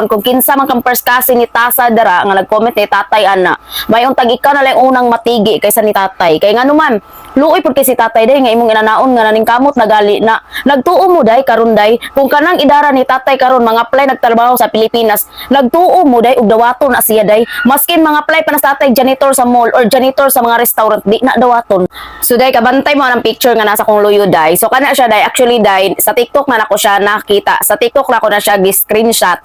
Kung kinsa man kang first cousin ni Tasa dara nga nag-comment ni tatay ana, mayong tag ikaw na lang unang matigi kaysa ni tatay. Kay ngano man, luoy pud kay si tatay day nga imong inanaon nga naningkamot nagali na. Nagtuo mo day karon day, kung kanang idara ni tatay karon mga apply nagtrabaho sa Pilipinas, nagtuo mo day og dawaton na siya day? Maskin mga apply pa na sa tatay janitor sa mall or janitor sa mga restaurant, di na dawaton. So day, kabantay mo ang picture nga nasa kong luyo day. So kana siya day, actually day, sa TikTok na nako siya nakita. Sa TikTok na ko na siya gi-screenshot.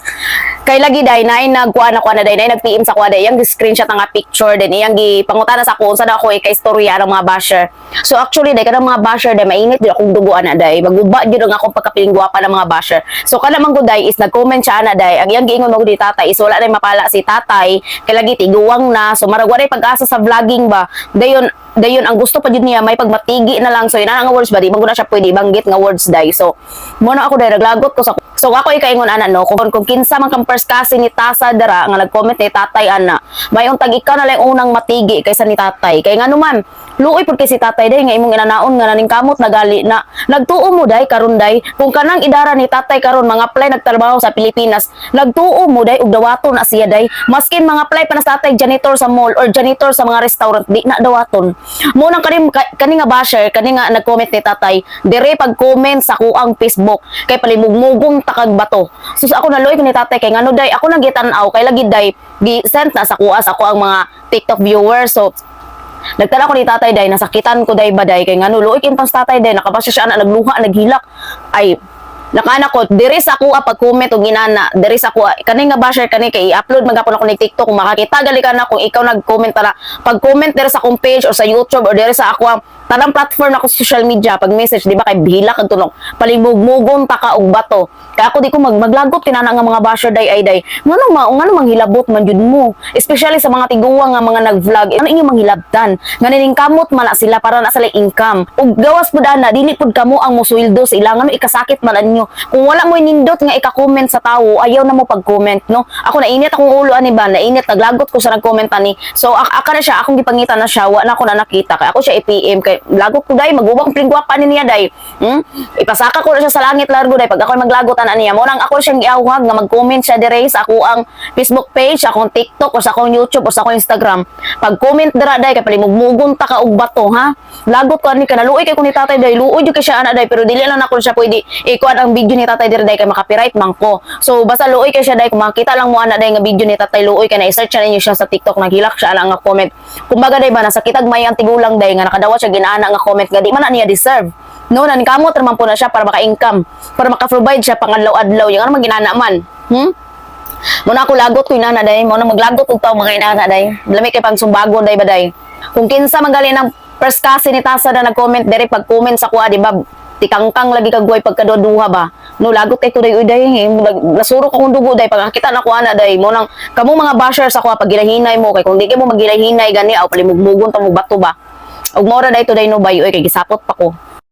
Kay lagi day nay nagkuha na ko na day, nay nag-PM sa kuha day, iyang gi-screenshot nga picture din, iyang gipangutana sa ako unsa daw ako ika-istorya ng mga basher. So actually day, kanang mga basher day, mainit din akong dugo ana day. Maguba jud ang akong pagkapiling gwapa ng mga basher. So kana man gud day is nag-comment siya ana day. Ang iyang giingon mo di tatay is wala nay mapala si tatay kay lagi tiguwang na. So marag wala pag-asa sa vlogging ba. Dayon dayon ang gusto pa jud niya may pagmatigi na lang. So ina nga words ba, di man gud na siya pwede banggit nga words day. So mo na ako day naglagot ko sa. So ako ikaingon ana no, kung kinsa man kang first cousin ni Tasa dara nga nag-comment ni tatay ana, mayong tag ikaw na lang unang matigi kaysa ni tatay. Kay ngano man, luoy pud kay si tatay day nga imong inanaon nga naningkamot nagali na. Nagtuo mo day karon day, kung kanang idara ni tatay karon mga apply nagtrabaho sa Pilipinas, nagtuo mo day og dawaton na siya day? Maskin mga apply pa na sa tatay janitor sa mall or janitor sa mga restaurant, di na dawaton. Mo nang kani kani nga basher, kani nga nag-comment ni tatay, dire pag-comment sa kuang Facebook kay palimugmugong takag bato. So ako naluoy ko ni tatay kay ngano day, ako nang gitan-aw kay lagi day gi-send na sa kuha sa ako ang mga TikTok viewers. So nagtala ko ni tatay day, nasakitan ko day ba day, kay ngano luoy kintang sa tatay day, nakabasa siya na nagluha, naghilak. Ay, nakana ko diri sa kuha pag-comment og inana diri sa kuha kani nga basher, kani kay i-upload magapon ako ni TikTok. Kung makakita gali ka na, kung ikaw nag-comment tara, pag-comment diri sa akong page or sa YouTube or diri sa ako ang tanang platform ako sa social media, pag message di ba kay bihila kag tunok, palimugmugon ta ka og bato. Kay ako di ko maglagot kinana nga mga basher day. Ay day, ngano ma ngano manghilabot man jud mo, especially sa mga tiguang nga mga nag-vlog? Ano inyo manghilabtan nga niningkamot man na sila para na sila income? Ug gawas pud ana, dili pud kamo ang musweldo sa ila. Ngano ikasakit man ninyo? Kung wala mo nindot nga ika-comment sa tawo, ayaw na mo pag-comment, no? Ako nainit akong ulo ani ba, nainit, naglagot ko sa nag-comment ani. So aka na siya, akong gipangita na siya, wa na ako na nakita kay ako siya i-PM kay lagot ko day, maguba kong pilingwapa ni niya day. Ipasaka ko na siya sa langit largo day pag ako maglagot ana niya. Mo nang ako siyang giawhag nga mag-comment siya dire sa ako ang Facebook page, akong TikTok o sa akong YouTube o sa akong Instagram. Pag-comment dira day kay palimugmugon ta ka og bato, ha. Lagot ko ani ka, naluoy kay ko ni tatay day, luoy jud kay siya ana day, pero dili lang nako siya pwede ikuan ang video ni tatay dire day kay maka-copyright man ko. So basta luoy kay siya day, kung makita lang mo ana day nga video ni tatay, luoy kay na i-search na ninyo siya sa TikTok, naghilak siya ana nga comment. Kumbaga day ba, nasakitag may ang tigulang day nga nakadawat siya ginaana nga comment nga di man na niya deserve. No, naningkamot ra man po na siya para maka-income, para maka-provide siya pangadlaw-adlaw. Yung ano man ginana man. Muna ako lagot ko inana day, mo na maglagot og tawo mga inana day. Lami kay pang sumbago day ba day. Kung kinsa man gali ng first cousin ni Tasa na nag-comment dere pag-comment sa kuha, di ba? Tikangkang lagi kagway pagkaduha ba. No, lagot kay ko day, uy day, nasuro ko kung dugo day pag nakita na ko ana day. Mo nang kamo mga basher sa kuha, pag ginahinay mo kay kung di kay mo maginahinay gani aw palimugmugon ta mo bato ba. Ug mora day to day no bay, uy, kay gisapot pa ko.